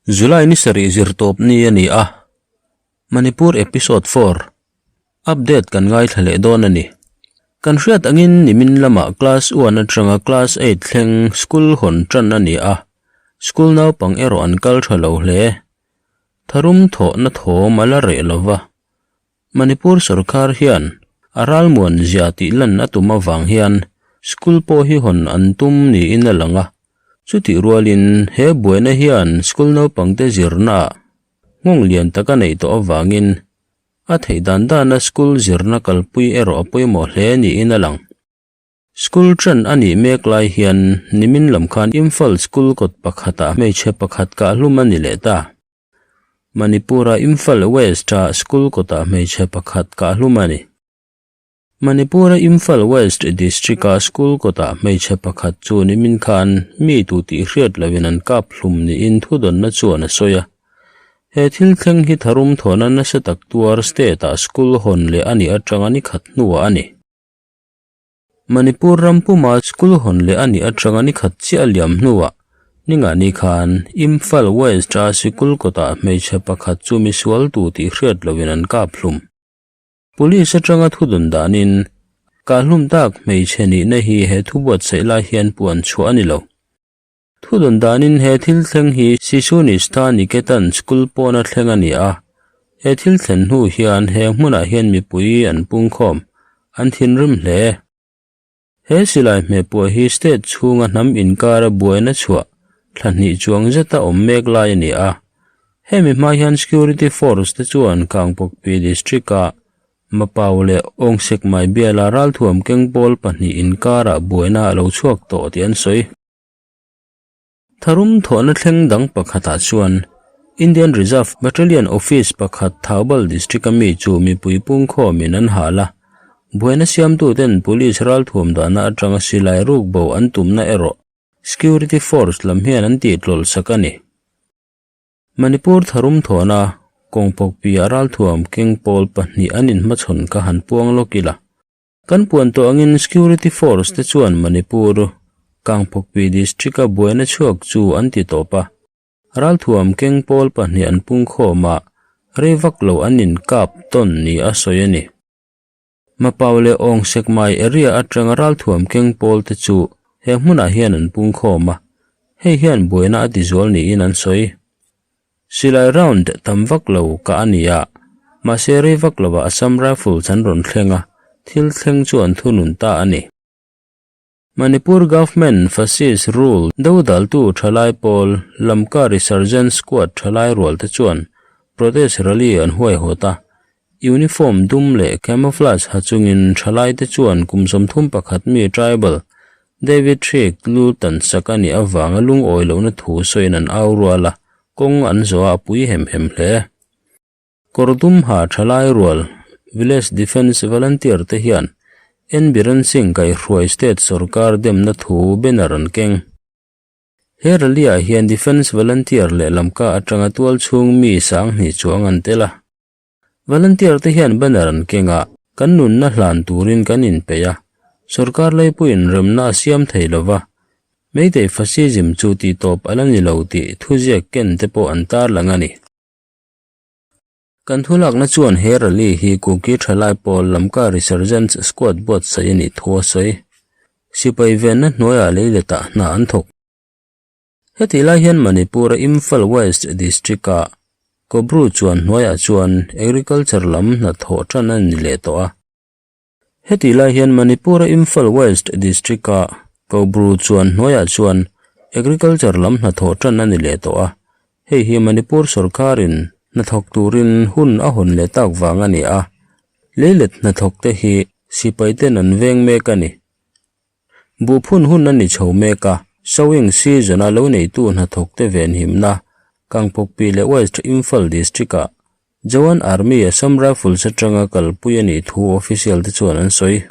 July ni sarih zirtawp ni a ni a, Manipur Episode 4 update kan ngaithla leh dawn a ni. Kan hriat angin nimin lamah Class 1 atanga Class 8 thleng school hawn tan a ni a, school naupang erawh an kal tha lo hle. Tharum thawhna thawm a la reh lova, Manipur sorkar hian a ralmuan zia tih lan a tum avang hian school pawh hi hawn an tum niin a lang a. Chutih rualin he buaina hian school naupangte zirnaah nghawng lian tak a neih tawh avangin a theih dan dana school zirna kalpui erawh a pawimawh hle niin a lang. School ṭan a nih mek lai hian nimin lam khan Imphal school kawt pakhatah hmeichhe pakhat kahhlum a ni leh ta. Manipur-a Imphal West-a school kawtah hmeichhe pakhat kahhlum a ni. Manipur-a Imphal West District-a school kawtah hmeichhe pakhat chu nimin khan mi tu tih hriat loin an kap hlum niin thudawnna chuan a sawi a. He thil thleng hi tharum thawhna nasa tak tuar state-ah school hawn leh a nih atanga ni khat hnuah a ni. Manipur ram puma school hawn leh a nih atanga ni khat chiah a liam hnuah ningahni khan Imphal West-a sikul kawtah hmeichhe pakhat chu misual tu tih hriat loin an kap hlum. Police atanga thudawn danin kahhlum tak hmeichhe nihna hi he thu buatsaih lai hian puan chhuah a ni lo. Thudawn danin he thil thleng hi Sisuni Niketan School pawna thleng a ni a, he thil thlen hnu hian he hmunah hian mipui an pungkhawm, an thinrim hle. He silai hmehpuah hi state chhunga hnam inkara buaina chhuah thla hnih chuang zeta awm mek lai a ni a, hemi hma hian security force te chuan Kangpokpi district-ah Mapau leh Awngsekmai biala ralthuam keng pawl pahnih inkarah buaina a lo chhuak tawh tih an sawi. Tharum thawhna thleng dang pakhatah chuan Indian Reserve Battalion Office pakhat Thoubal District-a mi chu mipui pungkhawmin an hal a, buaina siamtuten Police ralthuam dahna atanga silai ruk bo an tumna erawh Security Force lam hian an tihtlawlh sak a ni. Manipur tharum thawhna kawngpawkpiah ralthuam keng pawl pahnih an inhmachhawn kha han puang lawk ila. Kan puan tawh angin Security Force te chuan Manipur, Kangpokpi District-a buaina chhuak chu an ti tawp a. Ralthuam keng pawl pahnih an pungkhawm a, rei vak lo an inkap tawn ni a sawi a ni. Mapau leh Awngsekmai area atanga ralthuam keng pawl te chu he hmunah hian an pungkhawm a, hei hian buaina a tizual niin an sawi. Silai round tam vak lo ka a ni a, mahse rei vak lovah Assam Rifles an rawn thleng a, thil thleng chu an thunun ta a ni. Manipur Government Fascist Rule dodaltu thalai pawl Lamka Resurgent Squad thalai rual te chuan protest rally an huaihawt a, uniform dum leh camouflage ha chungin thalai te chuan kum 31 mi tribal David Hriak lu tan sak a nih avanga lungawi lohna thu sawiin an au rual a, kawng an zawh a a pui hem hem hle. Kawr dum ha thalai rual Village Defence Volunteer te hian N Biren Singh kaihhruai state sorkar demna thu banner an keng. He rally ah hian Defence Volunteer leh Lamka atanga tual chhung mi 2000 chuang an tel a. Volunteer te hian banner an keng a, kan nunna hlan turin kan inpeih a, sorkar leipuiin remna a siam thei lo va, Meitei fascism chu tihtawp a la ni lo tih thuziak ken te pawh an tarlang a ni. Kan thulakna chuan he rally hi Kuki thalai pawl Lamka Resurgence Squad buatsaih a nih thu a sawi. Sipai venna hnuaiah leiletah hna an thawk. Hetih lai hian Manipur-a Imphal West District-ah Kobru chuan hnuaiah chuan Agriculture lam hnathawh tan a ni leh tawh a. Hetih lai hian Manipur-a Imphal West District-ah Kobru chuan hnuaiah chuan Agriculture lam hnathawh tan a ni leh tawh a. Hei hi Manipur sorkarin hnathawk turin hun a hawn leh tak vang a ni a. Leilet hnathawkte hi sipaiten an veng mek a ni. Buhphun hun a ni chho mek a, sowing season-a lo neitu hnathawkte venhimna Kangpokpi leh West Imphal District-ah Jawan Army Assam Rifles atanga kalpui a nih thu official te chuan an sawi.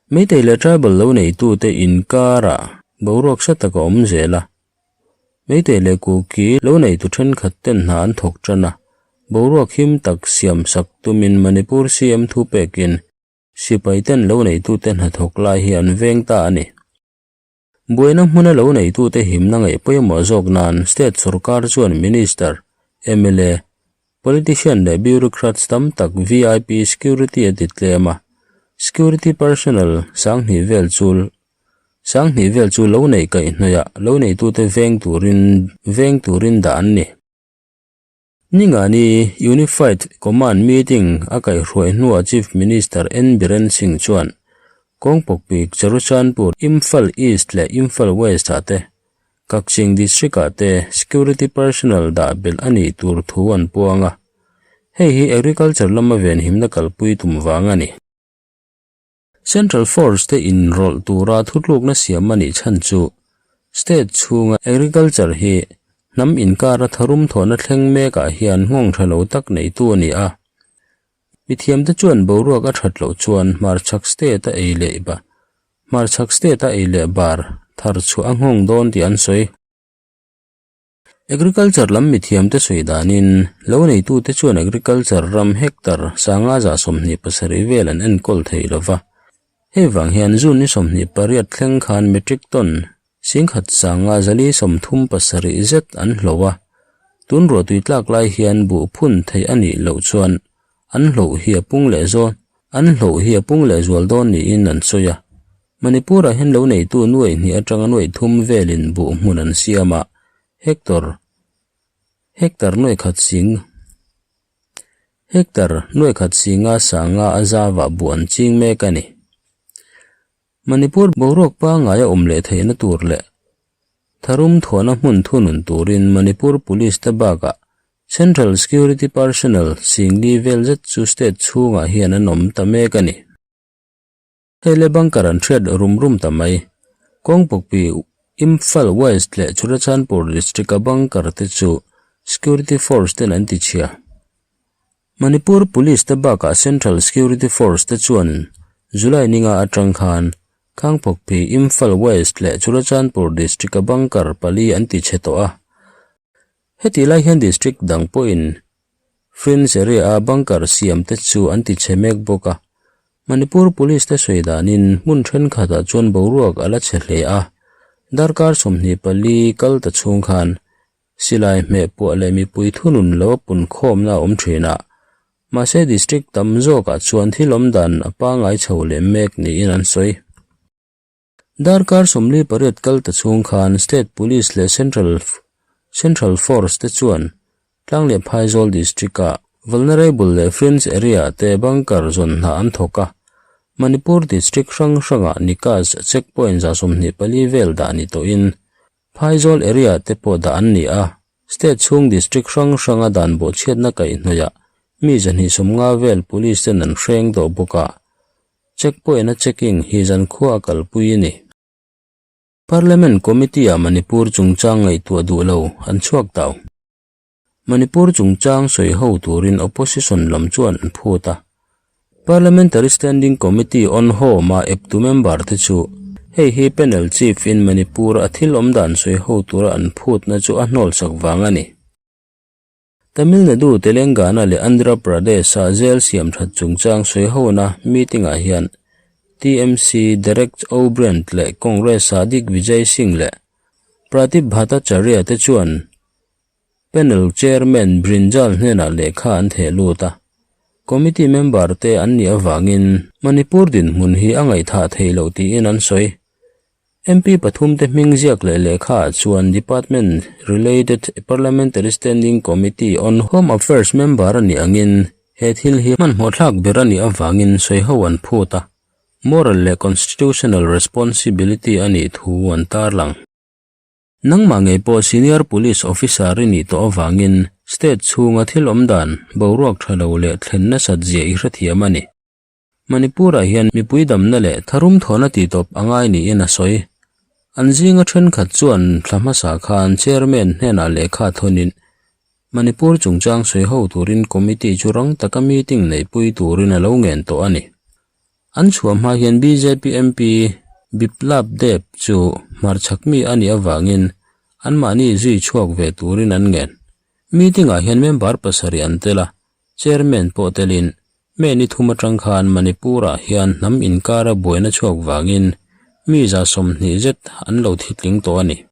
Meitei leh tribal lo neitute inkarah boruak hre tak a awm zel a, Meitei leh Kuki lo neitu thenkhat ten hna an thawk tan a, boruak him tak siamsak tumin Manipur CM thupekin Sipaiten lo neitute hnathawk lai hi an veng ta a ni. Buaina hmuna lo neitute himna ngaih pawimawh zawk nan state sorkar chuan minister, mla, politician leh bureaucrats tam tak vip security a ti tlem a, security personnel 2000 vel chu 2000 vel chu lo neih kaihhnawih ah lo neitute veng turin veng turin dah an ni. Ningani Unified Command Meeting a kaihhruai hnuah Chief Minister N Biren Singh chuan Kawngpawkpik, Charuchanpur, Imphal East leh Imphal West ah te, Kakching District ah te Security Personnel dah belh a nih tur thu an puang a, hei hi Agriculture lama venhimna kalpui tum vang a ni. Central Force te inrawlh tura thutlukna siam a nih chhan chu state chhunga agriculture hi hnam inkara tharum thawhna thleng mekah hian nghawng tha lo tak neitu a ni a. Mithiamte chuan boruak a that loh chuan hmarchhak state a ei leh ba hmarchhak state a ei leh bar thar chhuah a nghawng dawn tih an sawi. Agriculture lam mithiamte sawi danin, lo neitute chuan agriculture ram hectare 527 vel an enkawl thei lo va. Hei vang hian June ni 28 thleng khan metric ton 1537 zet an hloh a. Tun ruahtui tlak lai hian buh phun theih a nih loh chuan an hloh hi a pung leh zawn an hloh hi a pung leh zual dawn niin an sawi a. Manipur-ah hian lo neitu nuaih hnih atanga nuaih thum velin buh hmun an siam a, hectare hectare nuaih khat sing hectare nuaih khat singa sanga a zavah buh an ching mek a ni. Manipur boruak pangngai a awm leh theihna tur leh tharum thuahna hmun thunun turin Manipur Police te bakah Central Security Personnel singli vel zet chu state chhungah hian an awm ta mek a ni. Hei le bunker an hriat rum rum ta mai. Kawngpawkpi Imphal West leh Churachandpur district-a bunker te chu security force ten an ti chhia. Manipur Police te bakah Central Security Force te chuan July ninga atang khan Kangpawkpi Imphal West leh Churachandpur district-a bunker pali an ti chhe tawh a. Hetih lai hian district dang pawhin Fringe area-a bunker siam te chu an ti chhe mek bawk a. Manipur Police te sawi danin hmun thenkhatah chuan boruak a la chhe hle a, darkar 24 kal ta chhung khan silai hmeh puah leh mipui thunun lo a pun khawmna a awm thin a, mahse district tam zawkah chuan thil awm dan a pangngai chho leh mek niin an sawi. Darkar 48 kal ta chhung khan State Police leh Central Central Force te chuan Tlang leh Phaizawl District-ah Vulnerable leh Fringe Area te bunker zawn hna an thawk a, Manipur District hrang hrangah Nikas checkpoint 24 vel dah ni tawhin Phaizawl Area te pawh dah an ni a, State chhung District hrang hranga dan bawhchhiatna kaihhnawihah mi 250 vel Police ten an hreng tawh bawk a. Checkpoint-a checking hi zankhua a kalpui a ni. Parliament Committee-ah Manipur chungchang ngaihtuah duh lo an chhuak tau. Manipur chungchang sawi ho turin opposition lam chuan an phut a. Parliamentary Standing Committee on Home-a eptu member te chu hei hi panel chief-in Manipur a thil awmdan sawi ho tura an phutna chu a hnawlsak vang a ni. Tamil Nadu, Telangana leh Andhra Pradesh-a jail siam that chungchang sawi hona meeting-ah hian TMC Derek O'Brien leh Congress-a Digvijay Singh leh Pratip Bhattacharya te chuan panel chairman Brinjal hnenah lehkha an theh lut a. Committee member te an nih avangin Manipur dinhmun hi a ngaihthah theih loh tiin an sawi. MP pathum te hming ziak leh lehkha ah chuan Department related Parliamentary Standing Committee on Home Affairs member a nih angin he thil hi hmanhmawh thlak ber a nih avangin sawi ho an phut a, moral leh constitutional responsibility a nih thu an tarlang. Nangmah ngei pawh senior police officer i nih tawh avangin state chhunga thil awm dan boruak tha lo leh thlen nasat zia i hrethiam a ni. Manipur-ah hian mipui damna leh tharum thawhna tihtawp a ngai niin a sawi. An zinga thenkhat chuan thla hmasa khan chairman hnenah lehkha thawnin Manipur chungchang sawi ho turin committee chu rang taka meeting neihpui turin a lo ngen tawh a ni. An chhuah hma hian bjp MP Biplab Deb chu hmarchhak mi a nih avangin anmahni zui chhuak ve turin an ngen. Meeting-ah hian member pasarih an tel a, chairman pawh telin May ni thum atang khan Manipur-ah hian hnam inkara buaina chhuak vangin Mi 120 zet an lo thi tling tawh a ni.